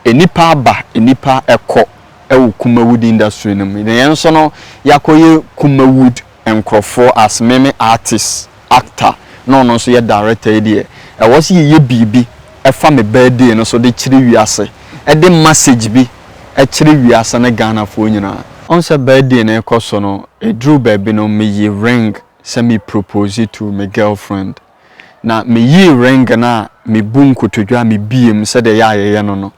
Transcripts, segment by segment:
Nnipa aba, nnipa kɔ wɔ Kumawood industry no mu. Na yɛn nso no, yɛakɔyɛ Kumawood nkorɔfoɔ as me me artist, actor, na ɔno nso yɛ director yi deɛ, ɛwɔ sɛ yɛyɛ biribi fa me birthday no so de kyerɛ wiase, de message bi kyerɛ wiase ne Ghanafoɔ nyinaa. Wohu sɛ birthday no rekɔ so no, ɛduruu baabi no, meyi ring sɛ me propose to me girlfriend. Na meyii ring no a mebu nkotodwe a mebue mu sɛdeɛ ɛyɛ a yɛyɛ no no,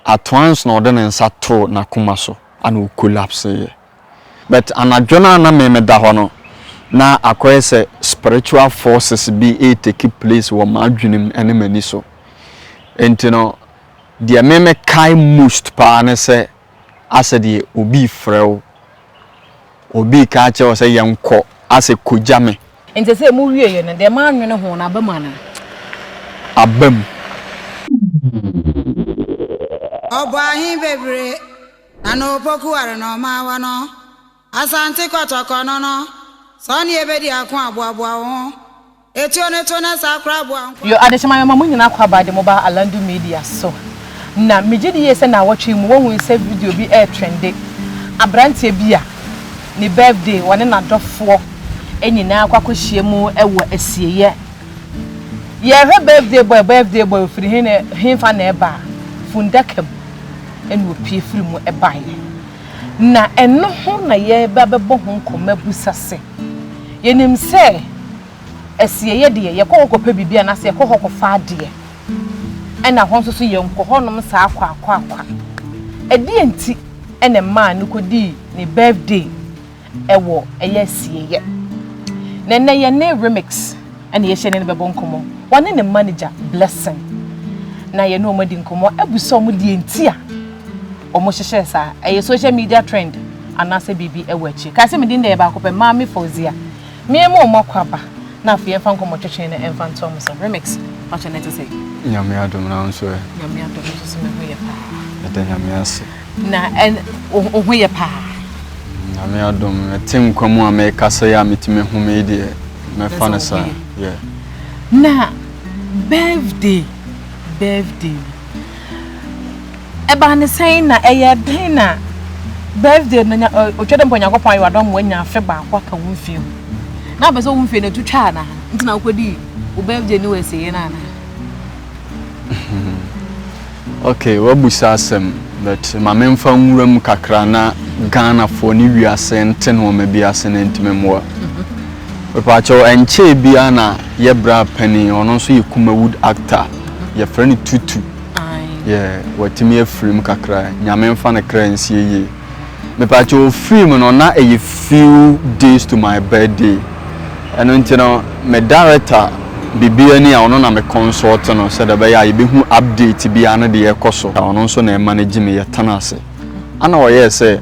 at once na ɔde ne nsa too n'akoma so ana ɔ collapse yɛ. But anadwo no a na me meda hɔ no, na akɔyɛ sɛ spiritual forces bi retake place wɔ m'adwene mu ne m'ani so. Enti no, deɛ me mekae most paa ne sɛ asɛ deɛ obi refrɛ wo, obi reka akyerɛ wo sɛ yɛnkɔ, asɛ kɔgya me. Enti sɛ mo wieɛ no, deɛ moanwene ho no aba mu anaa? Aba mu. Ɔbɔ ahe bebree na na opoku ware na ɔmaawa no Asante kɔtɔkɔ no no sɛ ɔne yɛbɛdi ako a boaboa wo ho Etuo no to na saa koraa boa nko Yo, adekyema mema mo nyinaa akwaaba de mo ba Alandu Media so. Na megye di yie sɛ naawɔtwe yi mu woahu sɛ video bi ɛretrende, aberanteɛ bi a ne birthday ɔne n'adɔfoɔ nyinaa akɔ akɔhyia mu wɔ asieeɛ. Yɛrehwɛ birthday boy, birthday boy ofiri he na hefa na ɛba a, fundaka mu ɛna opue firi mu baeɛ. Na ɛno ho na yɛreba bɛbɔ ho nkɔmmɔ abusa sɛ, yɛnim sɛ asieeɛ deɛ yɛkɔ hɔ kɔpɛ biribi anaasɛ yɛkɔ hɔ kɔfa adeɛ. Ɛna hɔ nso so yɛnkɔ hɔnom saa kwaakwaakwa. Ɛdeɛn nti na ɛmaa no kɔdii ne birthday wɔ ɛyɛ asieeɛ? Na ɛnnɛ yɛne Remix na yɛahyia ne no bɛbɔ nkɔmmɔ. Wɔne ne manager Blessing na yɛne wɔn adi nkɔmmɔ abisa wɔn deɛ nti a wɔhyehyɛɛ saa. Ɛyɛ social media trend anaasɛ biribi wɔ akyire. Kae sɛ me din deɛ yɛ baako pɛ, Maame Fauzia. Me ma ɔmo akɔ aba na afei yɛmfa nkɔmmɔ twetwe no ɛmfa nto ɔmo so. Remix, pakyɛ na ɛte sɛn? Nyame adom na wo nso ɛ? Nyame adom me nso so me ho yɛ paa. Yɛda Nyame ase. Na ɛ wo ho yɛ paa? Nyame adom mete nkwa mu a mekasa yi a metumi home yi deɛ mɛfa no saa. Yeah. Na birthday birthday no Ɛbaa no sɛn na ɛyɛɛ dɛn na birthday no nya otwa dɛ mpo Nyankopɔn ayɛ wadom ma wanya afe baako aka wo mfie ho. Na wopɛ sɛ wo mfie no to twa anaa? Nti na wokɔdii wo birthday no wɔ asieeɛ no anaa? Okay, wabusa asɛm but ma memfa nwura mu kakra na Ghanafoɔ ne wiase nte nnoɔma bi ase na ntumi mmoa. Mepaakyɛw, ɛnkyɛɛ biara na yɛ bra panin, ɔno nso yɛ Kumawood actor, yɛfrɛ no Tutu. Yeah, watumi afiri mu kakra. Nyame mfa ne kra nsie yie. Mepaakyɛw, ofiri mu no na ɛyɛ few days to my birthday. Ɛno nti no, me director biribiara ni a ɔno na me consult no sɛdeɛ ɛbɛyɛ a yɛbɛhu update biara no deɛ ɛkɔ so. Ɔno nso na ɛmanage me, yɛtena ase. Ana ɔyɛɛ sɛ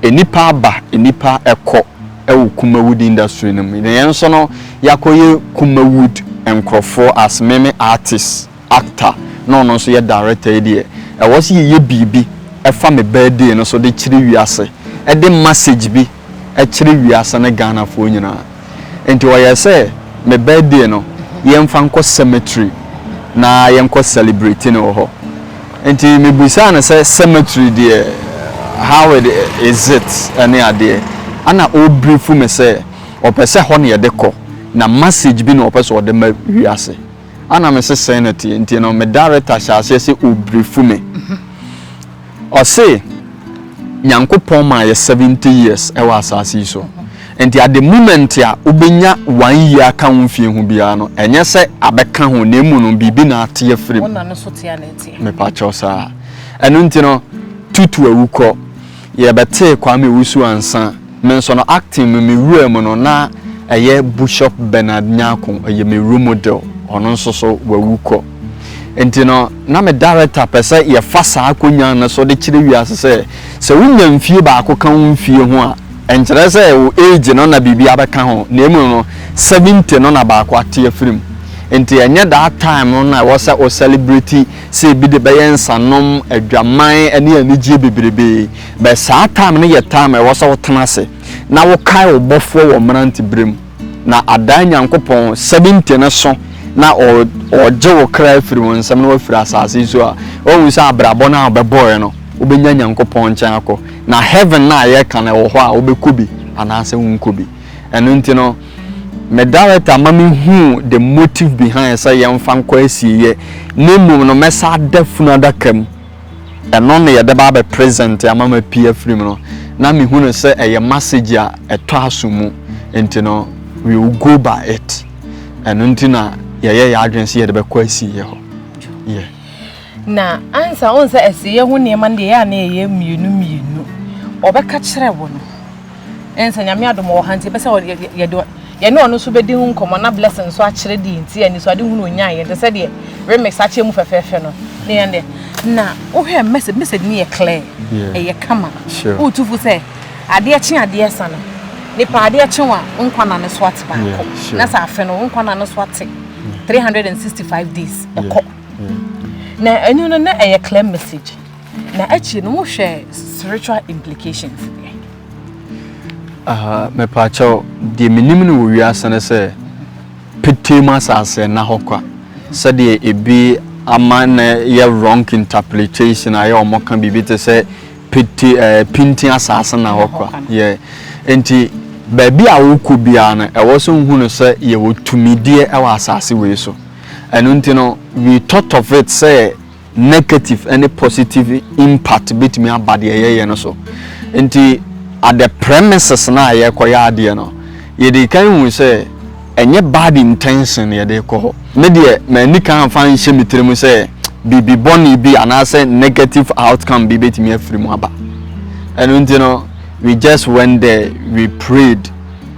nnipa aba, nnipa ɛkɔ ɛwɔ Kumawood industry no mu. Na yɛn nso no, yɛakɔyɛ Kumawood nkorɔfoɔ as me me artist. actor na ɔno nso yɛ director yi deɛ, ɛwɔ sɛ yɛyɛ biribi fa me birthday no so de kyerɛ wiase, de message bi kyerɛ wiase ne Ghanafoɔ nyinaa. Nti ɔyɛɛ sɛ me birthday no yɛmfa nkɔ cemetery na yɛnkɔ celebrate no wɔ hɔ. Nti mebisaa no sɛ cemetery deɛ how it is it ne adeɛ, ɛna ɔrebriefu me sɛ ɔpɛ sɛ hɔ na yɛde kɔ na message bi na ɔpɛ sɛ ɔde ma wiase. Ana me se sɛn na ɛteɛ nti no me director hyɛ aseɛ sɛ ɔbrifu me. Ɔse Nyankopɔn maa yɛ 70 years ɛwɔ asaase yi so. Nti at the moment a wobɛnya one year aka wo mfie ho biara no, ɛnyɛ sɛ abɛka ho na emu no biribi na ate afiri mu. Mepakyɛw saa. Ɛno nti no Tutu Awukɔ, yɛbɛtee Kwame Owusu ansa. Me nso no acting mu me wura mu no na ɛyɛ Bushop Bernard Nyarko ɛyɛ me role model ɔno nso so wawu kɔ nti no na me director pɛ sɛ yɛfa saa akonya no so de kyerɛ wiase sɛ sɛ wonya mfie baako ka wo mfie ho a ɛnkyerɛ sɛ wo age no na biribi abɛka ho na emu no 70 no na baako ate afiri mu nti ɛnyɛ that time no na ɛwɔ sɛ wo celebrate sɛ ebi de bɛyɛ nsanom adwaman ne anigyeɛ bebrebe. But saa time no yɛ time a ɛwɔ sɛ wotena ase na wokae wo bɔfoɔ wɔ mmerante berɛ mu na adaa Nyankopɔn 70 no so na ɔregye wo kra afiri wo nsam na wafiri asase yi so a, Woahu sɛ abrabɔ no a wobɛbɔeɛ no, wobɛnya Nyankopɔn nkyɛn akɔ. Na heaven no a yɛreka no, ɛwɔ hɔ a wobɛkɔ bi anaasɛ wonkɔ bi. Ɛno nti no, me director ma mehuu the motive behind sɛ yɛmfa nkɔ asieeɛ, na mmom no mɛsa ada funu adaka mu. Ɛno na yɛde ba abɛ present ama mapue afiri mu no, na mehu no sɛ ɛyɛ message a ɛtɔ aso mu. Nti no, we will go by it. Ɛno nti na yɛyɛ yɛn adwene sɛ yɛde bɛkɔ asieeɛ hɔ. Yeah. Na ansa wohu sɛ asieeɛ ho nneɛma no deɛ ɛyɛ a na ɛyɛ mmienu mmienu. Ɔbɛka kyerɛ wo no. Ɛn sɛ Nyame adom wɔ ha nti ɛbɛ sɛ yɛde yɛne ɔno nso bɛdi ho nkɔmmɔ na Blessing nso akyerɛ deɛ nti anisoadehunu ɔnyaeɛ nti sɛdeɛ remix akyɛ mu fɛfɛɛfɛ no ne yɛn deɛ na wohwɛ message message no yɛ clear ɛyɛ kama wotu fo sɛ adeɛ kye adeɛ sa no nipa adeɛ kye wa wo nkwa na ne so ate baako na sɛ afe no wo nkwa na ne so ate 365 days ɛkɔ na ɛno no na ɛyɛ clear message. Na akyiri no wohwɛ spiritual implications deɛ. Uh, mepaakyɛw, deɛ menim no wɔ wiase ne sɛ petee mu asase nna hɔ kwa sɛdeɛ ebi ama na yɛ wrong interpretation ayɛ wɔn ka biribi te sɛ pete ɛɛ eh, pintin asase na hɔ kwa yɛ nti baabi a wokɔ biara no ɛwɔ so nhu no sɛ yɛwɔ tumideɛ ɛwɔ asase wei so ɛno nti no we thought of it sɛ negative ne positive impact bɛtumi aba deɛ yɛyɛ no so. Nti at the premises no a yɛrekɔyɛ adeɛ no, yɛdi kan hu sɛ ɛnyɛ bad intention na yɛde rekɔ hɔ. Me deɛ manni kan amfa anhyɛ me tirim sɛ biribi bɔne bi anaasɛ negative outcome bi bɛtumi afiri mu aba. Ɛno nti no, we just went there, we prayed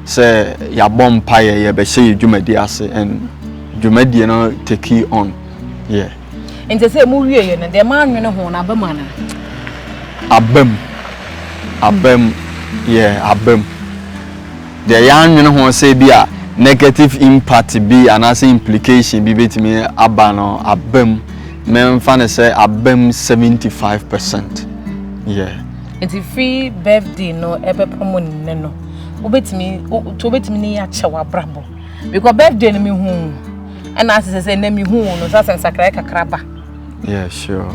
sɛ yɛabɔ mpaeɛ, yɛbɛhyɛ yɛ dwumadie ase and dwumadie no take on. Yeah. Nti sɛ mo wie yɛ no deɛ maa nwene ho no aba mu anaa? Aba mu. Aba mu. Yeah, aba mu. Deɛ yɛanwene ho sɛ bi a negative impact bi anaasɛ implication bi bɛtumi aba no aba mu. Memfa no sɛ aba mu 75%. Yeah. Nti firi birthday no ɛbɛpɔ mo nnɛ no wobɛtumi wobɛtumi ne yɛ akyɛ w'abrabɔ because birthday no mehu ɛna asɛ sɛ sɛ nnɛ mehu wo no sɛ asɛ nsakraeɛ kakra ba. Yeah, sure.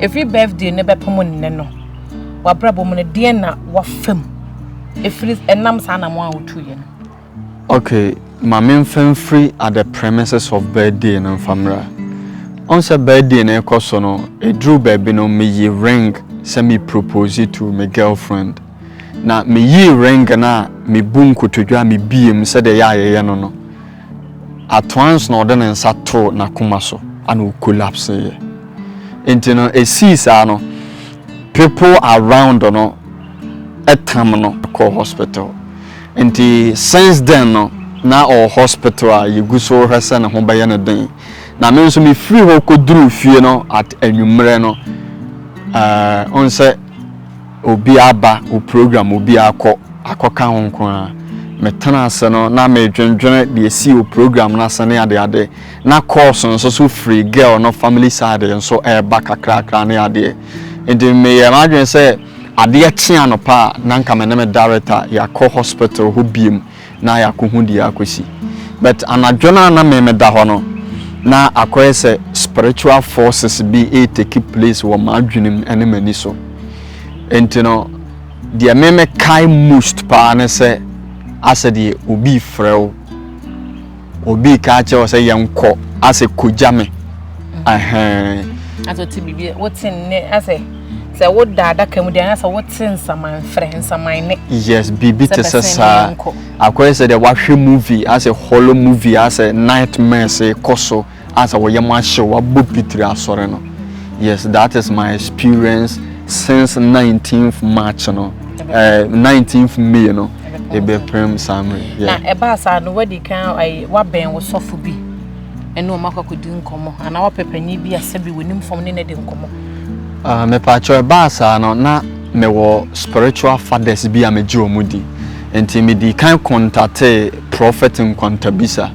Ɛfiri birthday no bɛpem nnɛ no, w'abrabɔ mu no deɛn na wafa mu ɛfiri ɛnam saa anamɔ a wotuiɛ no? Okay, ma memfa mfiri at the premises of birthday no mfa mmra. Ɔn sɛ birthday no rekɔ so no, ɛduru baabi no meyi ring sɛ me propose to me girlfriend. Na meyii ring no a mebu nkotodwe a mebie mu sɛdeɛ ɛyɛ a yɛyɛ no no, At once na ɔde ne nsa too n'akoma so ana o collapse yɛ. Nti no esii saa no people around no tam no kɔɔ hospital. Nti since then no na ɔwɔ hospital a yɛgu so rehwɛ sɛ ne ho bɛyɛ no den. Na me nso mefiri hɔ kɔduruu fie no at anwummerɛ no ɛɛ wohu sɛ Obi aba wo program obi akɔ akɔka ho nko ara. Metena ase no na medwendwene deɛ ɛsii wɔ program no ase ne adeade. Na calls nso so firi girl no family side nso ɛreba kakrakra ne adeɛ. Nti meyɛɛ m'adwene sɛ adeɛ kye anɔpa a na nka me ne me director yɛakɔ hospital hɔ biom. na yɛakohu deɛ akɔsi. But anadwo no a na me meda hɔ no, na akɔyɛ sɛ spiritual forces bi retake place wɔ m'adwene mu ne m'ani so. Nti no, deɛ me mekae most paa ne sɛ asɛ deɛ obi refrɛ wo. Obi reka akyerɛ wo sɛ yɛnkɔ asɛ kogya me. Ɛhɛn. Asɛ wote biribi, wote nne asɛ sɛ woda adaka mu deɛ asɛ wote nsamanfrɛ, nsaman nne. Yes, biribi te sɛ saa. Akɔyɛ sɛ deɛ wahwɛ movie asɛ horror movie asɛ nightmares rekɔ so asɛ wo yam ahyew wabɔ pitiri asɔre no. Yes, that is my experience since 19th March no, eh, 19th May no. Ebɛpem saa mmerɛ yi. Na ɛbaa saa no wadi kan ayi wabɛn wo sɔfo bi ɛne wɔn akɔ akɔdi nkɔmmɔ anaa wapɛ panyin bi a sɛbi wɔnim fam ne no di nkɔmmɔ. Uh, mepaakyɛw ɛbaa saa no na mewɔ spiritual fathers bi a megye wɔn di nti medi kan kɔntatee prophet Nkwantabisa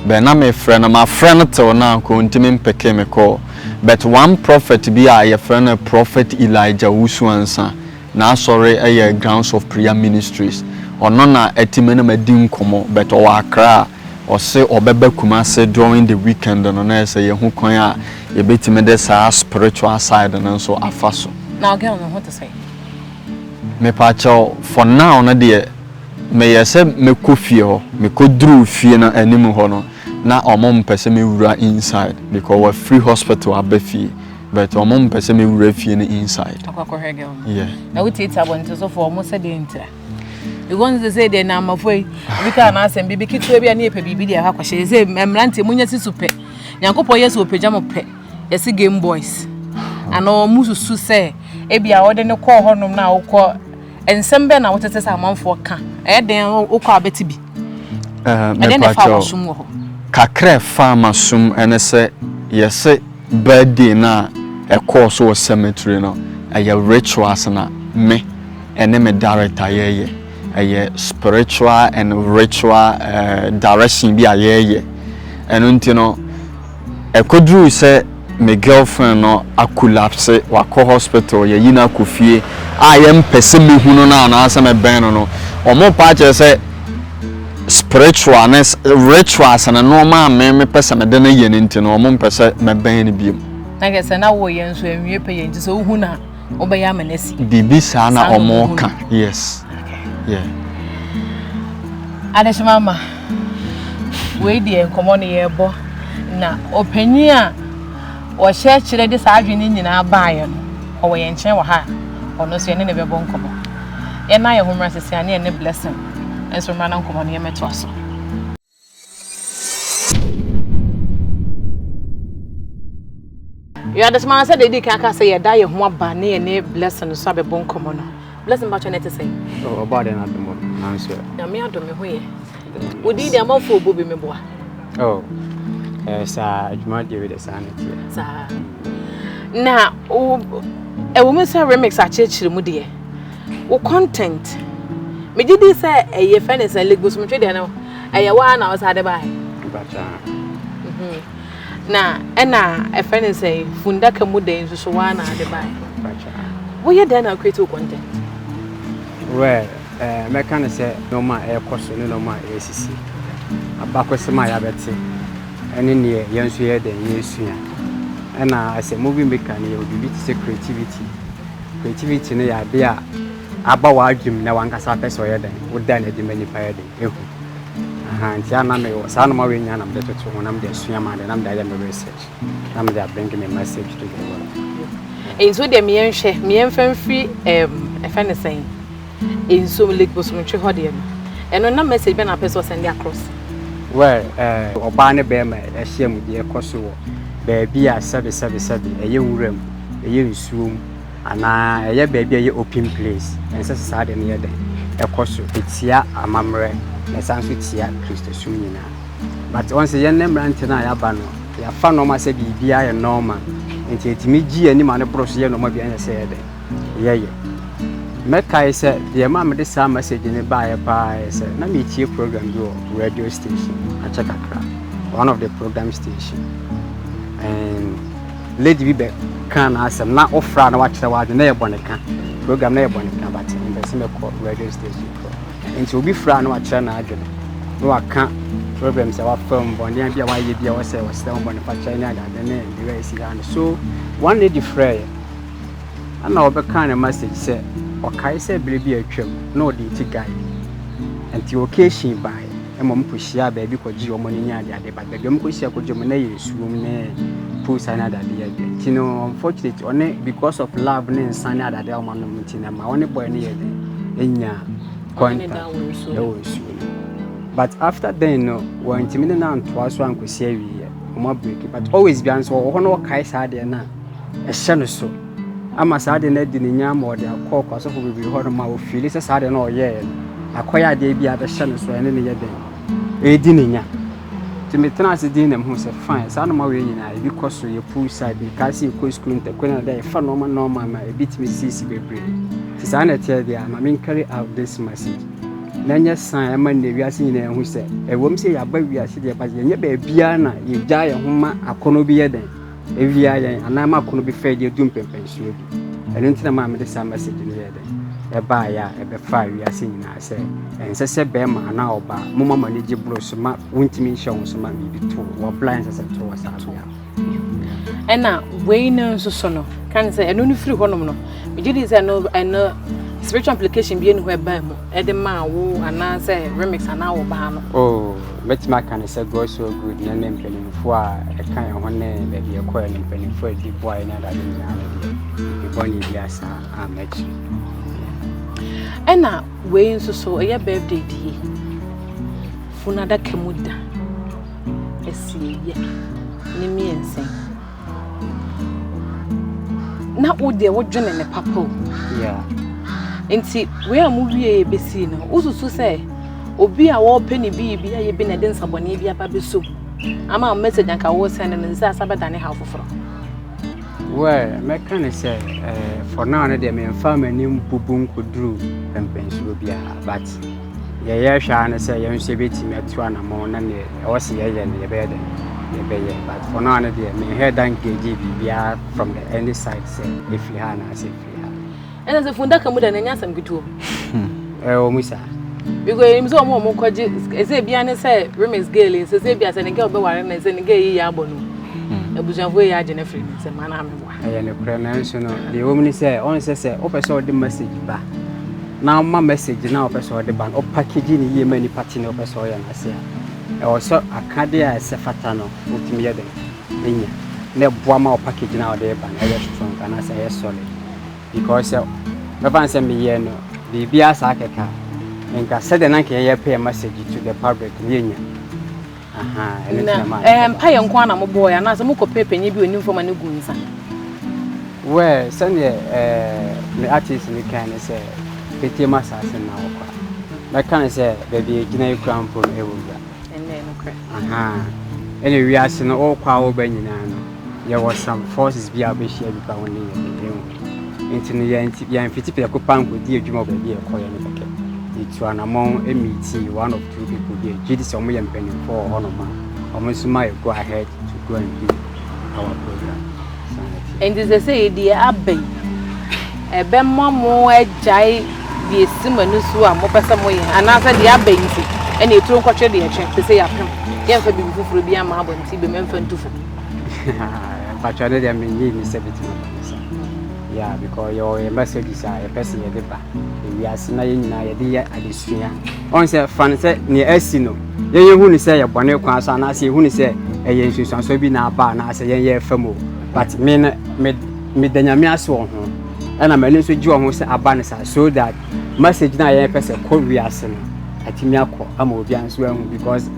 bɛn na mefrɛ no mafrɛ no till now nka ɔntumi mpeke me call but one prophet bi a yɛfrɛ no prophet Elijah Owusu Ansah N'asɔre yɛ Grounds of Prayer Ministries. Ɔno na atumi ne me adi nkɔmmɔ but ɔwɔ Accra. Ɔse ɔbɛba Kumase during the weekend no na ɛsɛ yɛhu kwan a yɛbɛtumi de saa spiritual side no nso afa so. Na girl no ho te sɛ? Mepakyɛw, for now no deɛ meyɛ sɛ mɛkɔ fie hɔ. Mekɔduruu fie no anim hɔ no na ɔmo mpɛ sɛ mewura inside because wafiri hospital aba fie but ɔmo mpɛ sɛ mewura fie no inside. Akɔ akɔhwɛ girl no. Yeah. Na wotiatia abɔntensofoɔ ɔmo sɛ deɛ ntira? Because sɛ sɛ deɛ namafo yi obi kaa n'asɛm biribi ketewa bi a ne yɛpɛ biribi deɛ ɛhɔ akɔhyɛ sɛ mmeranteɛ munya si so pɛ Nyankopɔn yɛ sɛ ɔpagya mo pɛ yɛse game boys anaa ɔmo susu sɛ ebi a wɔde ne kɔɔ hɔnom na wokɔ nsɛm bɛn na wotete sɛ amanfoɔ ka ɛyɛ den wokɔ abɛte bi ɛdɛn na ɛfa wasom wɔ hɔ? Kakra ɛfa masom ɛne sɛ yɛse birthday no a ɛkɔɔ so wɔ cemetery no ɛyɛ rituals na me ɛne me director yɛyɛ. Ɛyɛ spiritual and ritual direction bi a yɛyɛ. Ɛno nti no ɛkɔduruu sɛ me girlfriend no akolapse, wakɔ hospital, yɛyi no akɔ fie a yɛmpɛ sɛ mehu no no anaasɛ mɛbɛn no no, wɔn pa akyerɛ sɛ spiritual ne rituals ne nneɛma a me mepɛ sɛ mede no yɛ no nti no wɔn mpɛ sɛ mɛbɛn no biom. Na kɛ sɛ na wɔyɛ nso anwie pɛ yɛ nti sɛ wohu no a wobɛyɛ ama no asi. Biribi saa na wɔn ka, yes. Yeah. Adehyema ma wei deɛ nkɔmmɔ no yɛrebɔ na ɔpanyin a ɔhyɛ akyerɛ de saa adwene no nyinaa baeɛ no ɔwɔ yɛn nkyɛn wɔ ha a ɔno nso yɛne ne bɛbɔ nkɔmmɔ. Yɛn ayɛ ho mmra sisi a ne yɛne Blessing nso mmra na nkɔmmɔ no yɛmmɛtoa so. Yɛ adesoma sɛ deɛ ɛdi kan aka sɛ yɛda yɛn ho aba ne yɛne Blessing nso abɛbɔ nkɔmmɔ no. Blessing mpakyɛ na ɛte sɛn? Ɔbɔ adeɛ no adom nanso ɛ. Nyame adom me ho yɛ. Wo din deɛ amanfoɔ bɔ bi meboa. Oh, eh, saa adwuma deɛ wei deɛ saa na ɛteɛ. Saa. Na ɛwɔ mu sɛ remix akyerɛkyerɛ mu deɛ, wo content, megye di sɛ ɛyɛ fɛ ne sɛ Lake Bosomtwe deɛ no, ɛyɛ waa na ɔsa de baeɛ. Mpakyɛ. Mhm. Na ɛna ɛfɛ ne sɛ fundaka mu deɛ nso so waa na ade baeɛ. Mpakyɛ. Woyɛ dɛn na create wo content? Well, eh, mɛka no sɛ nneɛma a ɛrekɔ so ne nneɛma a ɛresisi, abakɔsɛm a yɛabɛte, ɛne neɛ yɛn nso yɛyɛ dɛn yɛresua. Ɛna as a movie maker no yɛwɔ biribi te sɛ creativity. Creativity no yɛ adeɛ a aba w'adwene mu na w'ankasa apɛ sɛ ɔyɛ dɛn, woda no adi ma nnipa yɛ dɛn, ehu. Aha, nti a na mewɔ saa nneɛma wei nyinaa na mede toto ho na mede asua m'ade na mede ayɛ me research na mede abring me message to the world. Nti wo deɛ meɛnhwɛ meɛnfa mfiri ɛɛm ɛfɛ ne sɛn nsuom Lake Bosomtwe hɔ deɛ no ɛno na message bɛ na apɛ sɛ ɔsɛnde across? Well ɛɛ ɔbaa ne bɛɛma ahyia mu deɛ ɛkɔ so wɔ baabi a sɛbe sɛbe sɛbe ɛyɛ nwura mu ɛyɛ nsuo mu anaa ɛyɛ baabi a ɛyɛ open place ɛnsɛ sɛ saa adeɛ no yɛ dɛn ɛkɔ so ɛtia amammerɛ na ɛsan nso tia Kristosom nyinaa. But wɔn sɛ yɛn ne mmerante no a yɛaba no, yɛafa nneɛma sɛ biribiara yɛ normal. Nti yɛtumi gye yɛn ani ma no boro so yɛ nneɛma bi a ɛnyɛ sɛ yɛ dɛn yɛyɛ. Mɛkae sɛ deɛ ɛma mede saa message no baeɛ paa yɛ sɛ na meretie program bi wɔ radio station akyɛ kakra, one of the program station. And lady bi bɛ kaa n'asɛm na wofra na wakyerɛ w'adwene na yɛ bɔne ka program na yɛ bɔne ka but mpɛ sɛ mɛkɔ radio station kɔ nti obi fra na wakyerɛ n'adwene na waka problems a wafa mu bɔne bi a wayɛ bi a wɔsɛ wɔsrɛ ho bɔne fakyɛ ne adade ne deɛ ɛsi ha no so one lady frɛ yɛ ɛna ɔbɛka ne message sɛ ɔkae sɛ bere bi a atwam na ɔde ti guy nti occasion bae ma wɔn kɔhyiaa baabi kɔgyee wɔn ani ne adeade but baabi a wɔn kɔhyia kɔgye wɔn na yɛ nsuom ne poolside ne adeade yɛ deɛ nti no unfortunately ɔne because of love ne nsa ne adeade a wɔn anom nti na ma ɔne boy no yɛ dɛ enya contact ɛwɔ nsuo no but after then no wɔntumi ne no antoa so ankɔsi awieɛ wɔn abreaki but always bia nso ɔwɔ hɔ na ɔkae saa adeɛ no a ɛhyɛ no so ama saa adeɛ no adi ne nya ama ɔde akɔ ɔkwasɔfo bebree hɔ nom a ɔfiili sɛ saa adeɛ no a ɔyɛeɛ no akɔyɛ adeɛ bi a abɛhyɛ no so ɛne no yɛ dɛn ɛredi ne nya. Nti metena ase din na mehu sɛ fine saa nnoɔma wei nyinaa ebi kɔ so yɛ pool side mekaa sɛ yɛkɔ sukuu ntakuo no adeɛ a yɛfa nnoɔma normal ma ebi tumi sisi bebree nti saa na ɛteɛ deɛ a ma me carry out this message na ɛnyɛ sign ɛma nnɛ wiase nyinaa hu sɛ ɛwom sɛ yɛaba wiase deɛ but yɛnyɛ baabiara na yɛgya yɛn ho ma akɔnnɔ bi yɛ dɛn Ewia yɛn anaa ma kono bi fɛe de edu mpɛnpɛnsoɔ bi. Ɛno nti na maa mede saa message no yɛɛ dɛn? ɛbaeɛ a ɛbɛfaa wiase nyinaa sɛ ɛnsɛ sɛ bɛrima anaa ɔbaa moma mo ani gye boro so ma wontumi nhyɛ wo so ma biribi to wɔ bla ɛnsɛ sɛ to wɔ saa bea. Ɛna wei no nso so no kan sɛ ɛno no firi hɔnom no, megye di sɛ ɛno ɛno spiritual implication bi ɛni hɔ ɛbaa mu ɛde maa wo anaasɛ Remix anaa wo baa no? Oh, mɛtumi aka no sɛ God so good na ne mpanimfoɔ a ɛka yɛn ho ne baabi ɛkɔɛ no, mpanimfoɔ a ɛdi boa yɛn ne adade nyinaa no deɛ, biribi bɔne bi asa amma akyiri. Ɛna wei nso so ɛyɛ birthday die, funu adaka mu da asieeɛ ne mmiɛnsa yi. Na wo deɛ wodwene ne papa o. Yeah. Nti wei a mo wie bɛsii no, wosusu sɛ obi a wɔrepɛ ne biribi ayɛ bi na ɛde nsabɔne bi aba bɛsom ama message anka wo send no sɛ asa bɛdane haw foforɔ? Well, mɛka ne sɛ for now no deɛ memfa m'anim bubu nkɔduru mpɛmpɛnsoɔ biara, but yɛyɛ hwɛ ara ne sɛ yɛn nso yɛbɛtumi atu anammɔn na neɛ ɛwɔ sɛ yɛyɛ no yɛbɛyɛ dɛn yɛbɛyɛ, but for now no deɛ menhɛ da engage biribiara from the any side sɛ ɛfiri ha anaasɛ ɛfiri ha. Ɛna sɛ fundaka mu da no ɛnyɛ asɛm ketewa. Ɛwɔ mu saa. Because ɛnim sɛ ɔmo a ɔmo kɔgye ɛsɛ ebia ne sɛ Remix girl yi sɛ sɛ ebia sɛ ne girl bɛware no sɛ ne girl yi yɛ abɔ no, abusuafoɔ yi agye no afiri ne nsam anaa meboa? Ɛyɛ nokorɛ, nanso no deɛ ɛwɔ mu ne sɛ ɔn sɛ wopɛ sɛ ɔde message ba na ɔma message na wopɛ sɛ ɔde ba no, ɔpackage ne yie ma nipa te ne wopɛ sɛ ɔyɛ no ase a, ɛwɔ sɛ akadeɛ a ɛsɛ fata no wotumi yɛ dɛn ɛnya na ɛboa ma wo package no a wɔde ba no ɛyɛ strong anaasɛ ɛyɛ solid, because sɛ mɛfa no sɛ meyɛ no biribiara saa kɛkɛ a, nka sɛdeɛ na nka yɛyɛ pɛ message to the public no yɛnya. Aha, ɛno nti na maa na mpaeɛ nko ara na mobɔɔɛ anaasɛ mokɔpɛɛ panyin bi a ɔnim fam a ne gu nsa? Well, sɛdeɛ me artist no kan ne sɛ petee mu asase na wɔkɔ a, mɛka no sɛ baabi a ɛgyina yi kura mpo no ɛwɔ wura. Ɛnnɛ nokorɛ. Aha, ɛna wiase no wokɔ a woba nyinaa no, yɛwɔ some forces bi a wobɛhyia bi ba wo ne yɛ ɛhu. Nti no yɛmfiti prɛko pa nkɔdi adwuma wɔ baabi a ɛkɔyɛ no kɛkɛ. Yɛtu anammɔn meetii one of two people bi a gye di sɛ ɔmo yɛ mpanimfoɔ wɔ hɔnom a ɔmo nso ma yɛ go ahead to go and do our program. Saa na ɛteɛ. Nti sɛ sɛ deɛ aba yi ɛbɛma mo agyae deɛ esi mo ani so a mopɛ sɛ moyɛ, anaasɛ deɛ aba yi nti ɛna eturo nkɔtwe deɛ ɛtwe sɛ sɛ yɛapem yɛmfa biribi foforɔ bi ama abɔnten bɛm ɛmfa ntu fo? Mpatwa no deɛ menye ni sɛ bɛtumi aba no saa. Yeah, because yɛwɔ yɛn messages a yɛpɛ sɛ yɛde ba ewiase na yɛn nyinaa yɛde yɛ adesua. Ɔn sɛ fa no sɛ nea asi no, yɛn yɛhu no sɛ yɛ bɔne kwan so anaasɛ yɛhu no sɛ ɛyɛ nsunsuansoɔ bi na aba anaasɛ yɛn yɛ fa mu, but me no me meda Nyame ase wɔ ho, ɛna m'ani nso gye wɔ ho sɛ aba no saa so that message no a yɛn pɛ sɛ kɔ wiase no atumi akɔ ama obiara nso ahu, because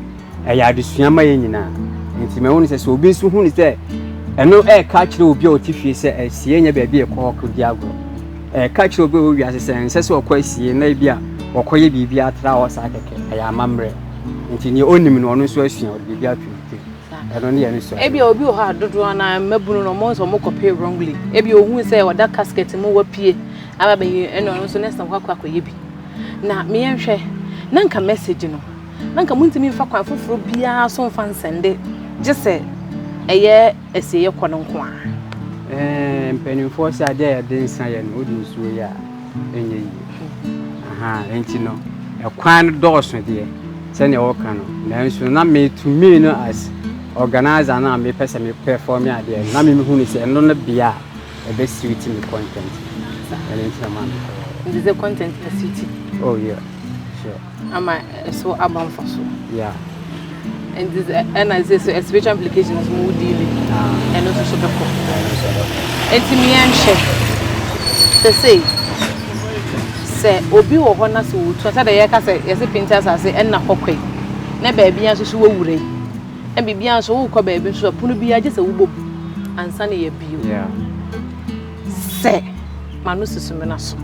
ɛyɛ adesua ma yɛn nyinaa. Nti mahu no sɛ sɛ obi nso hu no sɛ ɛno ɛreka kyerɛ obi a ɔte fie sɛ asie nyɛ baabi a ɛkɔ hɔ kɔdi agorɔ, ɛreka kyerɛ obi a ɔwɔ wiase sɛ ɛnsɛ sɛ ɔkɔ asie na ebi a wɔkɔyɛ biribi atra hɔ saa kɛkɛ, ɛyɛ amammerɛ. Nti nea ɔnim no ɔno nso asua, ɔde biribi ato ne tirim, ɛno ne yɛn nso. Ebi a obi wɔ hɔ a dodoɔ na mmabunu no ɔmo nso ɔmo kɔpɛ wrongly. Ebi ohun sɛ ɔda casket mu wapue aba bɛyi, ɛna ɔno nso next time wakɔ akɔyɛ bi. Na meyɛnhwɛ na nka message no na nka muntumi mfa kwan foforɔ biara so mfa nsɛnde gye sɛ ɛyɛ asieeɛ kɔ no nko a? Mpanimfoɔ sɛ adeɛ a yɛde nsa yɛ no wode nsuo yɛ a ɛnyɛ yie. Aha, nti no ɛkwan no dɔɔso deɛ sɛnea wɔka no, nanso na metumi no as organizer no a mepɛ sɛ me perform adeɛ no, na mehu no sɛ ɛno no bea a ɛbɛ suit me content, ɛno nti na maa mekɔyɛ. Nti sɛ content na suit? Oh yeah, sure. Ama ɛso aba mfa so. Yeah. Nti sɛ ɛna sɛ sɛ spiritual implications mu dealing ɛno nso so bɛkɔ. Ɛno nso bɛkɔ. Nti meɛnhwɛ sɛ sei sɛ obi wɔ hɔ na sɛ wɔtu sɛdeɛ yɛka sɛ yɛsɛ penti asase ɛnna hɔ kɔ yi na baabi nso so wɔwura yi na biribiara nso wokɔ baabi nso pono biara gye sɛ wobɔ mu ansa na yɛabio. Sɛ ma no susu me no so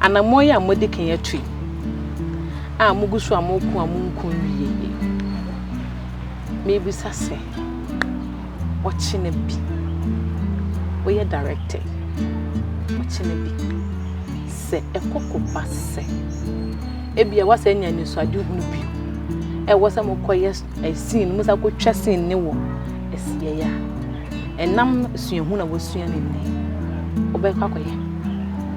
anammɔn yi a mode kan atu yi a mugu so a moko a monko nwie yi, mebisa sɛ ɔkyena bi woyɛ director ɔkyena bi sɛ ɛkɔkɔba sɛ ebia wasa anya anisoadehunu bio ɛwɔ sɛ mokɔyɛ scene mo sa kɔtwa scene ne wɔ asieeɛ a, ɛnam suahu na wasua ne nnɛ wobɛkɔ akɔyɛ?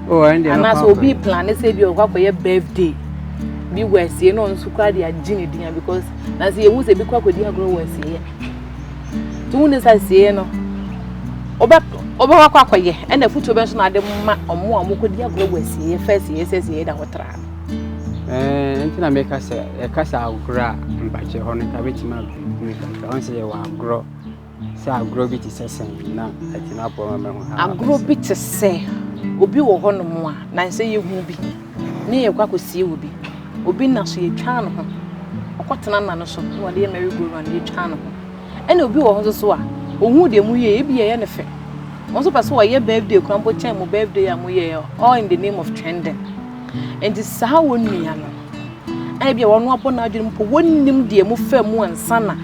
Oh, ɛno deɛ mɛkɔ Anaasɛ obi akɔyɛ. plane sɛ bi ɔkɔ akɔyɛ birthday bi wɔ asie na ɔno nso koraa de agye ne din a because na sɛ yɛhu sɛ bi kɔ akɔdi agorɔ wɔ asieɛ. Nti wohu ne sɛ asieɛ no wobɛ wobɛkɔ akɔ akɔyɛ ɛna afotuo bɛn nso na ade ma ɔmo a wɔkɔdi agorɔ wɔ asieɛ fa asieɛ sɛ asieɛ da hɔ tra no. Ɛɛ nti na meka sɛ yɛka sɛ agorɔ a mpakyɛ hɔ no nka bɛtumi abɛmi kakra. Ɔn sɛ yɛwɔ agorɔ sɛ agorɔ bi te sɛ sɛn na atumi aboa ma mahu how Agorɔ bi te sɛ obi wɔ hɔnom a nansɛ yɛhu bi ne yɛkɔ akɔsie wɔ bi. Obi na so yɛtwaa ne ho. Ɔkɔtena nna no so na wɔde yɛ merry go round yɛtwaa ne ho. Ɛna obi wɔ hɔ nso so a ohuu deɛ moyɛɛ ebi yɛyɛ ne fɛ. Wɔn nso pɛ sɛ wɔyɛ birthday koraa mpo kyɛn mo birthday a moyɛɛ all in the name of trending. Nti saa wɔn nua no a ebi a wɔn abɔ n'adwene mpo wɔnnim deɛ mo mu ansa na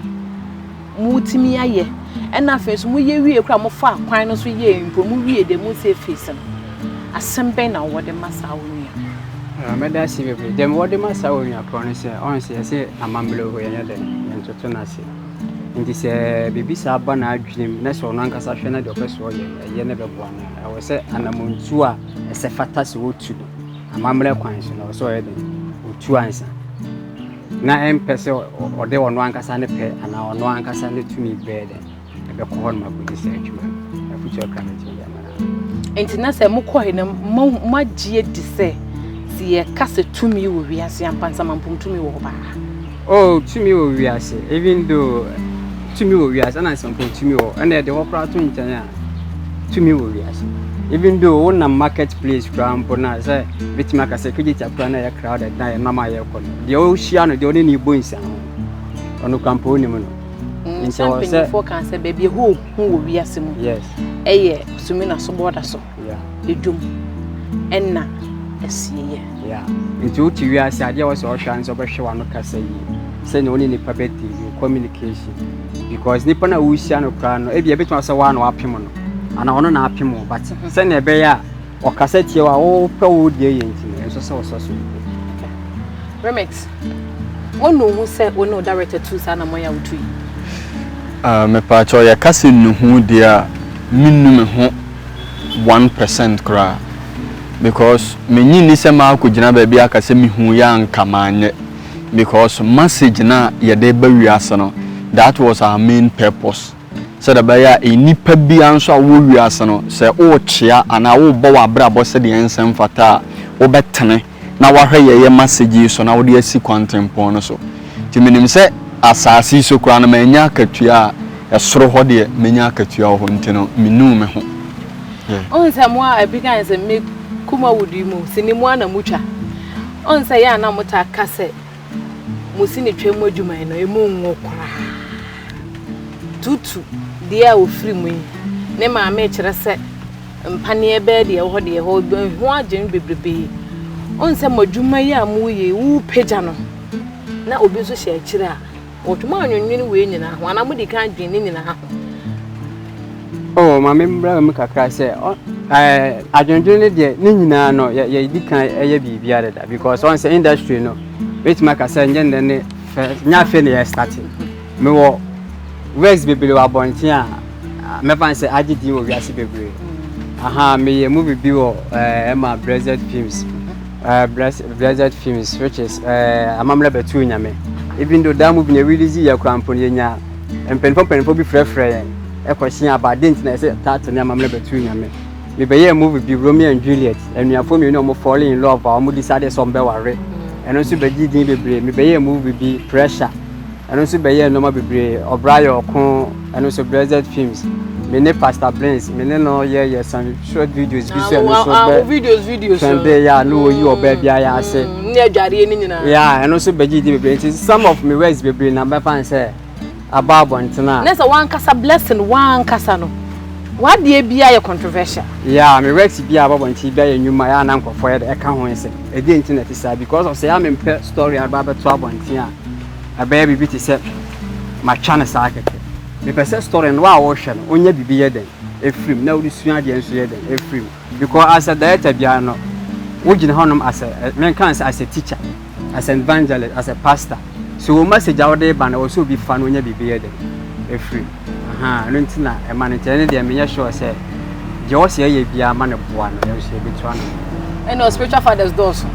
motumi ayɛ ɛna afei nso moyɛ wie koraa mofa kwan no so yɛ mpo mo wie deɛ mo sɛ face no asɛm bɛn na wɔde ma saa wɔn nua. Ah, mɛda ase bebree. Deɛ mewɔ ma saa onua korɔ no sɛ ɔn sɛ yɛsɛ amammerɛ hɔ yɛnyɛ dɛn yɛntoto no ase. Nti sɛ biribi saa ba n'adwene mu na sɛ ɔno ankasa hwɛ na deɛ ɔpɛ sɛ ɔyɛ no ɛyɛ ne bɛboa no a, ɛwɔ sɛ anammɔntuo a ɛsɛ fata sɛ wɔtu no amammerɛ kwan so no ɛwɔ sɛ ɔyɛ dɛn ɔtu ansa na ɛmpɛ sɛ ɔde ɔno ankasa ne pɛ anaa ɔno ankasa ne tumi bɛyɛ dɛn ɛbɛkɔ hɔ nom akɔdi saa adwuma no. Afotuo akra mɛtumi de ama no. Nti na sɛ mokɔe no mo moagye adi sɛ sɛ yɛka sɛ tumi wɔ wiase ampa nsamampom tumi wɔ hɔ paa. Oh, tumi wɔ wiase even though tumi wɔ wiase ɛna nsɛmpɔn tumi wɔ ɛna ɛde hɔ koraa to nkyɛn a tumi wɔ wiase even though wonam market place koraa mpo na sɛ bɛtumi aka sɛ Kejetia koraa na ɛyɛ crowded na yɛnam a yɛrekɔ no deɛ ɔhyia no deɛ ɔne ne bɔ nsa ho ɔno koraa mpo wonim no. Nti sɛ mpanyinfoɔ kan sɛ baabi ɛhɔ ohu wɔ wiase mu yes ɛyɛ Sumina so bɔɔda so yeah edwom ɛna asieɛ. Yeah, nti wote wiase adeɛ a wɔ sɛ ɔhwɛ a sɛ ɔbɛhwɛ w'ano kasa yie sɛnea wo ne nipa bɛdi your communication because nipa no a wohyia no koraa no ebi ebɛtumi sɛ woa na wapem no anaa ɔno na apem wo but sɛnea ɛbɛyɛ a ɔkasa tie wo a wopɛ wo deɛ yɛ nti no ɛnso sɛ wɔsɔ so nipa. Remix, wɔn na ohun sɛ wɔn ne o director tu saa na mo yɛ a wotu yi. Mepaakyɛw yɛka sɛ nuhu deɛ a mennu me ho 1% koraa because menyi nni sɛ maakɔgyina baabi aka sɛ mehu yɛ anka maanyɛ because message na yɛde ba wiase no, that was our main purpose, sɛdeɛ ɛbɛyɛ a nnipa biara nso a wɔwɔ wiase no sɛ worekyea anaa worebɔ w'abrabɔ sɛdeɛ ɛnsɛ mfata a wobɛtene na wahwɛ yɛyɛ message yi so na wode asi kwantempɔn no so. Nti menim sɛ asase yi so koraa no manya akatua a ɛsoro hɔ deɛ menya akatua wɔ hɔ nti no mennu me ho. Yeah. Ɔn sɛ mo a ebi kan sɛ me Kumawood yi mu sini mu ana mutwa. Ɔn sɛ yɛ ana mo taa ka sɛ mo sini twa mu adwuma yi no emu nwo koraa. Tutu deɛ a ofiri mu yi ne maame kyerɛ sɛ mpaneɛ bɛɛ deɛ ɛwɔ hɔ deɛ ɛhɔ ho adwene bebrebe. Ɔn sɛ mo adwuma yi a mo yɛ wo pagya no na obi nso hyɛ akyire a wɔtwoma anwonwene wei nyinaa ho anaa mo di kan dwen ne nyinaa ho. Oh, maame mbra mu kakra sɛ ɛɛ adwendwen ne deɛ ne nyinaa no yɛ yɛdi kan ɛyɛ biribiara deda because ɔn sɛ industry no bɛtumi aka sɛ nyɛ nnɛ ne fɛ nyɛ afei na yɛ start. Mewɔ works bebree wɔ abɔnten a mɛfa n sɛ agye din wɔ wiase bebree. Aha, meyɛ movie bi wɔ ɛma Blessed Films, Blessed Films, which is Amammerɛ Bɛtoo Nyame. Even though that movie na release yɛ koraa mpo no yɛnya mpanyinfoɔ bi frɛfrɛ yɛn ɛkɔhyia aba ade nti na yɛsɛ title ne Amammerɛ Bɛtoo Nyame. Mebɛyɛɛ movie bi, Romeo and Juliet, anuafoɔ mmienu a wɔn fall in love a wɔn decide sɛ wɔn bɛware, ɛno nso bɛgye din bebree. Mebɛyɛɛ movie bi, Pressure, ɛno nso bɛyɛɛ nneɛma bebree. Ɔbra Yɛ Ɔko, ɛno nso Blessed Films. Me ne Pastor Blins, me ne no yɛ yɛ some short videos bi so ɛno nso bɛ videos videos trend yɛ a na wɔyi ɔbaa bi ayɛ ase. Ne adwareɛ ne nyinaa. Yeah, ɛno nso bɛgye din bebree. Nti some of me works bebree na mɛfa n sɛ aba abɔnten a Ne sɛ wankasa Blessing wankasa no wadeɛ biara yɛ controversial. Yeah, me works bi a aba abɔnten bi ayɛ nnwuma yɛ a na nkurɔfoɔ yɛ de ɛka ho nsɛm ɛdeɛ nti na ɛte saa because of sɛ yɛ a mempɛ story aba abɛto abɔnten a ɛbɛyɛ biribi te sɛ matwa no saa kɛkɛ. Mepɛ sɛ story no wo a wɔrehwɛ no wonya biribi yɛ dɛn ɛfiri mu na wode sua adeɛ nso yɛ dɛn ɛfiri mu because as a director biara no wogyina hɔnom as a menka sɛ as a teacher, as an evangelist, as a pastor, so wo message a wode ba no ɛwɔ sɛ obi fa no wonya biribi yɛ dɛn ɛfiri mu. Aha, ɛno nti na ɛma no nti ɛno deɛ menyɛ sure sɛ Deɛ ɔsɛ yɛyɛ biara ma no boa no, yɛn nso yɛbɛtu ano. Ɛna spiritual fathers dɔɔso.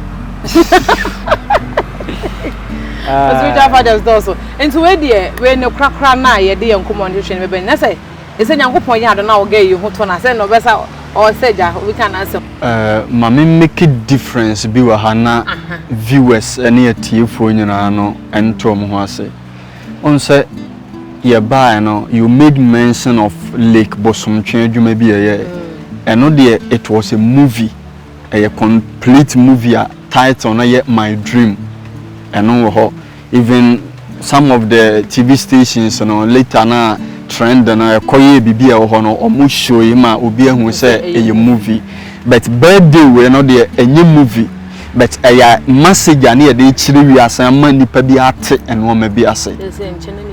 Spiritual fathers dɔɔso. Nti wei deɛ, wei ne korakora no a yɛde yɛn nkɔmmɔ no hwehwɛ no bɛbɛ na sɛ ɛsɛ Nyankopɔn yɛ ado na ɔga yi ho tɔ no sɛ na ɔbɛsa ɔsɛ gya obi ka n'asɛm. Ma me make difference bi wɔ ha na viewers ne atiefoɔ nyinaa no nto wɔn ho ase. Wohu sɛ yɛbaeɛ no, you made mention of Lake Bosomtwe adwuma bi a yɛyɛɛ. Ɛno deɛ it was a movie. Ɛyɛ complete movie a title no yɛ My Dream. Ɛno wɔ hɔ. Even some of the TV stations no later na trend no ɛkɔyɛɛ biribi a ɛwɔ hɔ no, wɔn show yi ma obi ahu sɛ ɛyɛ movie. But birthday wei no deɛ ɛnyɛ movie. But ɛyɛ message a ne yɛde rekyerɛ wiase ama nnipa bi ate nneɛma bi ase.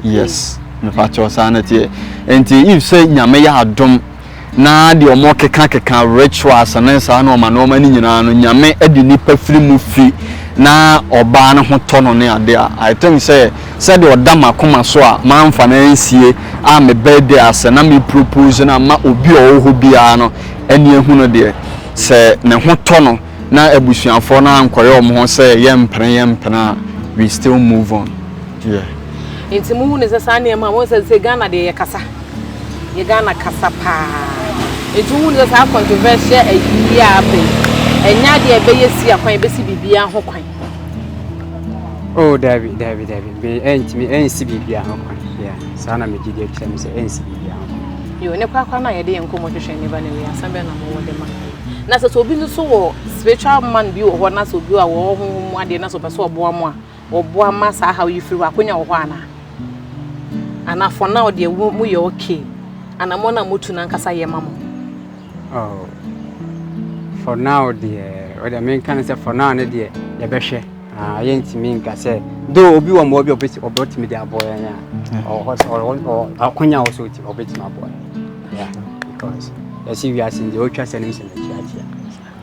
Yes, mepa kyɛw saa na ɛteɛ. Nti if sɛ Nyame yɛ adom na deɛ wɔn keka keka rituals ne saa nneɛma nneɛma no nyinaa no Nyame de nnipa firi mu fi na ɔbaa no ho tɔ no ne ade a, I think sɛ sɛdeɛ ɔda m'akoma so a manfa no ansie a me birthday ase na me propose no ama obi a ɔwɔ hɔ biara no ani ahu no deɛ, sɛ ne ho tɔ no na abusuafoɔ no ankɔyɛ wɔn ho sɛ yɛmpene yɛmpene a, we still move on. Yeah. Nti mo hu ne sɛ saa nneɛma a wɔn sɛ sɛ Ghana deɛ yɛ kasa, yɛ Ghana kasa paa. Nti wo hu ne sɛ saa controversial ayi a aba yi, ɛnyɛ adeɛ a ɛbɛyɛ si akwan, ɛbɛsi biribiara ho kwan. Oh, dabi, dabi, dabi. Me ɛntumi ɛnsi biribiara ho kwan. Yeah, saa na megye di akyerɛ me sɛ ɛnsi biribiara ho kwan. Yo, ne korakora no a yɛde yɛn nkɔmmɔ twetwe ne ba na wie asɛm bɛn na mowɔ de ma? Na sɛ sɛ obi nso so wɔ spiritual man bi wɔ hɔ na sɛ obi a wɔwɔ honhom mu adeɛ na sɛ ɔpɛ sɛ ɔboa mo a, ɔboa ma saa haw yi firi hɔ, akonya wɔ hɔ anaa? Anaa for now deɛ mo yɛ okay, anammɔn a motu no ankasa yɛ ma mo? Oh, for now deɛ, ɔdeɛ menka no sɛ for now no deɛ yɛbɛhwɛ. Ah, yɛntumi nka sɛ though obi wɔ mmoa bi a ɔbɛtumi de aboa yɛn a ɔwɔ hɔ sɛ ɔwɔ akonya wɔ so ɔbɛtumi aboa yɛn. Yeah, because yɛsi wiase deɛ ɔtwa sɛ nim sɛ n'akyiakyia.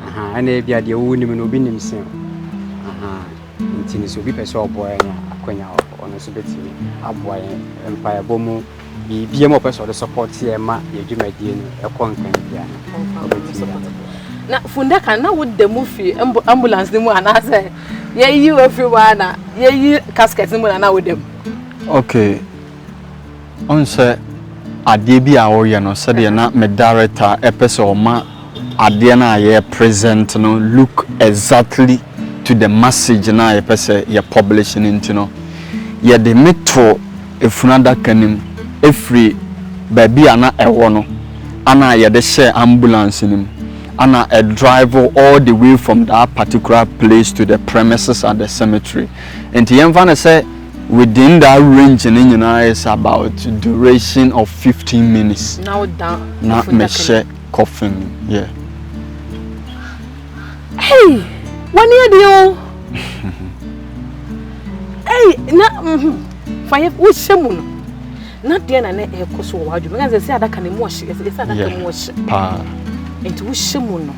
Aha, ɛna ebi a deɛ wo nim no obi nim sen. Aha, nti no sɛ obi pɛ sɛ ɔboa yɛn a akonya wɔ hɔ, ɔno nso bɛtumi aboa yɛn mpaebɔ mu biribiara mu a ɔpɛ sɛ ɔde support yɛn ma yɛn dwumadie no ɛkɔ nkan biara no ɔbɛtumi de abɛboa. Na fundaka na woda mu fi ambulance no mu anaasɛ yɛyi wo afiri mu ana yɛyi casket no mu na na woda mu? Okay, ɔn sɛ adeɛ bi a woyɛ no sɛdeɛ na me director ɛpɛ sɛ ɔma adeɛ no a yɛ present no look exactly to the message no a yɛpɛ sɛ yɛ publish no nti no, yɛde me to efunu adaka no mu ɛfiri baabi a na ɛwɔ no ana yɛde hyɛɛ ambulance no mu ana ɛdrive all the way from that particular place to the premises at the cemetery. Nti yɛmfa no sɛ within that range no nyinaa is about duration of 15 minutes. Na woda na mehyɛ coffin mu, yeah. Hey, wani yɛ deɛ o. Hey, na fa yɛ wohyɛ mu no. Na deɛ na na ɛkɔ so wɔ w'adwene mu. Sɛ sɛ adaka no mu ɔhye, sɛ adaka mu ɔhye. Paa. Nti wohyɛ mu no,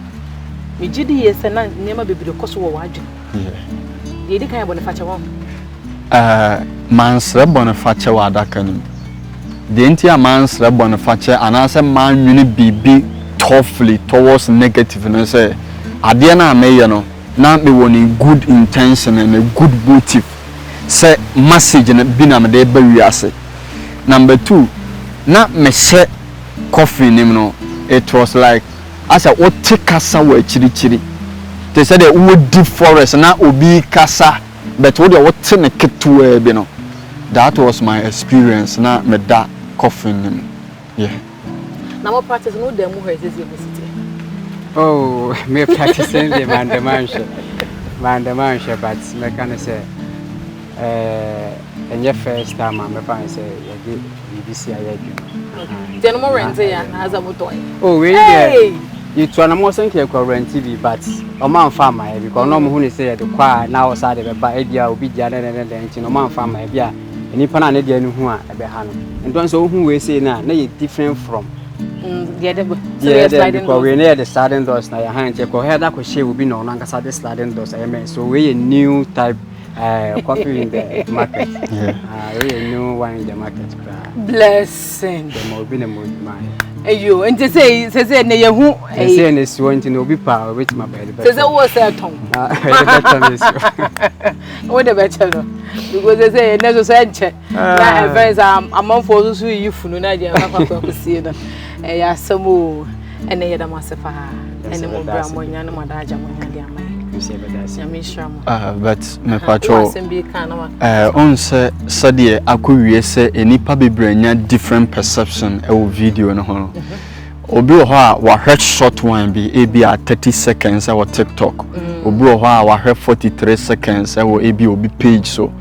megye di yie sɛ na nneɛma bebree kɔ so wɔ w'adwene. Yeah. Deɛ edi kan yɛ bɔnefakyɛ wɔ. Mansrɛ bɔnefakyɛ wɔ adaka no mu. Deɛ nti a mansrɛ bɔnefakyɛ anaasɛ mannwene biribi toughly towards negative no sɛ, adeɛ no a meyɛ no, na mewɔ ne good intention and a good motive sɛ message no bi na mede reba wiase. Number two, na mehyɛ coffin no mu no, it was like asɛ wote kasa wɔ akyirikyiri. Te sɛ deɛ wowɔ deep forest na obi kasa but wo deɛ wote ne ketewaa bi no. That was my experience na meda coffin no mu. Yeah. Na mo practice no da mu hɔ ɛsɛ sɛ mo si teɛ. Oh, me practice deɛ mandam anhwɛ. Mandam anhwɛ but mɛka no sɛ ɛnyɛ first time a mɛfa no sɛ yɛde biribi si ayɛ adwuma. Nti ɛno mo rent yɛ anaasɛ mo tɔ yɛ? Oh, wei deɛ yɛtu anamɔ sɛ nka yɛkɔ rent bi but ɔmo amfa ama yɛ because ɔno ɔmo hu ne sɛ yɛde kɔ a na ɔsa de bɛba ebi a obi gya ne ne ne dɛn nti no ɔmo amfa ama yɛ bi a nipa no a ne deɛ no hu a ɛbɛha no. Nti sɛ wohu wei sei no a na yɛ different from deɛ de deɛ de because wei no yɛ de sliding doors na yɛ ha nti ɛkɔ hɛ da kɔhyɛ obi na ɔno ankasa de sliding doors ɛyɛ mɛ so wei yɛ new type coffee in the market. Yeah. Wei yɛ new one in the market koraa. Blessing. Dɛm obi na mo adwuma ayɛ. Eyo, nti sɛ sɛ sɛ ne yɛ hu. Sɛ ne si hɔ nti na obi pa a obetumi aba yɛde bɛtɔ. Sɛ sɛ wo sɛ tɔn. Yɛde bɛtɔ ne si hɔ. Wo de bɛkyɛ no. Because sɛ sɛ ne so sɛ nkyɛ. Na ɛfɛn sɛ amanfoɔ nso so yi funu na deɛ ɛfa kɔ akɔsie no. Ɛyɛ asɛm o. Ɛnɛ yɛda mo ase paa. Ɛne mo bra mo nya ne mo adagya mo nya de ama yɛ. Nyame nhyira mo. Ah, but mepatwɔ eh, ɔn sɛ sɛdeɛ akɔwie sɛ nnipa bebree anya different perception ɛwɔ video no ho no mhm. obi wɔ hɔ a wahwɛ short one bi ebi a 30 seconds ɛwɔ tiktok mm. obi wɔ hɔ a wahwɛ 43 seconds ɛwɔ ebi obi page so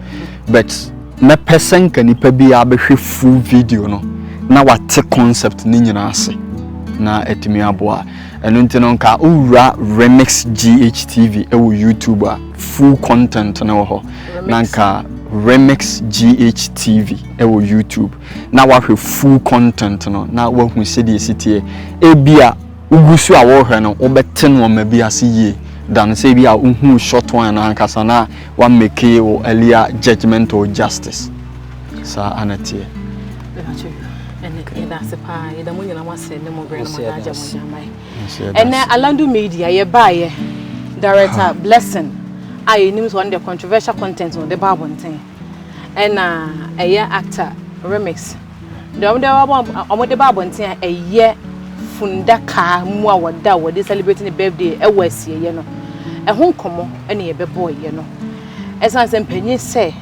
but Mɛpɛ sɛ nka nipa biara bɛhwɛ full video no na wate concept no nyinaa ase na atumi aboa. Ɛno nti no nka wowura Remix GHTV wɔ YouTube a full content no wɔ hɔ. Na nka Remix GHTV wɔ YouTube na wahwɛ full content no na wahu sɛdeɛ ɛsi teɛ. Ebia wogu so a worehwɛ no wobɛte nnoɔma bi ase yie than sɛ ebia wohuu short one no ankasa na Wa make wo earlier judgement or justice. Saa ana teɛ. Yɛda ase paa yɛda mo nyina mo ase ne mo berɛ no mo adagya mo de ama yɛ. Ɛnɛ Alandu Media yɛbaayɛ director Blessing a yɛnim sɛ ɔno deɛ controversial content na ɔde ba abɔnten ɛna ɛyɛ actor Remix Deɛ wɔde ba wɔde ba abɔnten a ɛyɛ fundaka mu a wɔda a wɔde celebrate ne birthday ɛwɔ asieeɛ no, ɛho nkɔmmɔ na yɛbɛbɔeɛ no. Ɛsiane sɛ mpanyin sɛ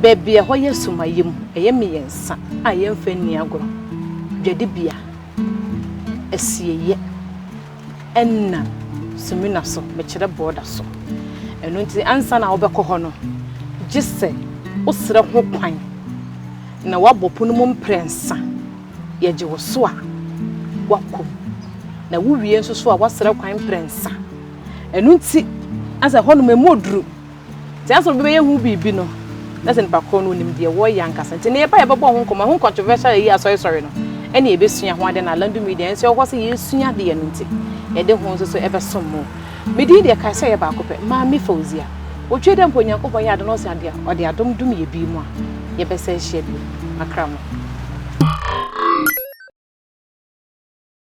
baabi a ɛhɔ yɛ sumayɛ mu, ɛyɛ mmiɛnsa a yɛmfa nni agorɔ, dwadibea, asieeɛ, ɛna sumina so, mekyerɛ border so. Ɛno nti ansa na wobɛkɔ hɔ no, gye sɛ wosrɛ ho kwan. Na woabɔ pono mu mprɛnsa, yɛgye wo so a, woakɔ mu. Na wowie nso so a, woasrɛ kwan mprɛnsa. Ɛno nti, na sɛ hɔnom emu oduru. Nti ansa obi bɛyɛ ho biribi no, na sɛ nipa korɔ no onim deɛ wɔreyɛ ankasa. Nti nea yɛba yɛbɛbɔ ho nkɔmmɔ, ɛho controversial ayi asɔresɔre no, ɛne yɛbɛsua ho ade na Alandu Media nso yɛwɔ hɔ sɛ yɛresua adeɛ no nti, yɛde ho nso so ɛbɛsom mo. Me din deɛ kae sɛ ɛyɛ baako pɛ, Maame Fauzia. Otwie dɛ mpo Onyankopɔn yɛ adom na ɔse adeɛ a, ɔde adom dom yɛ bi mu a, yɛbɛsan ahyia bio. Makra mo.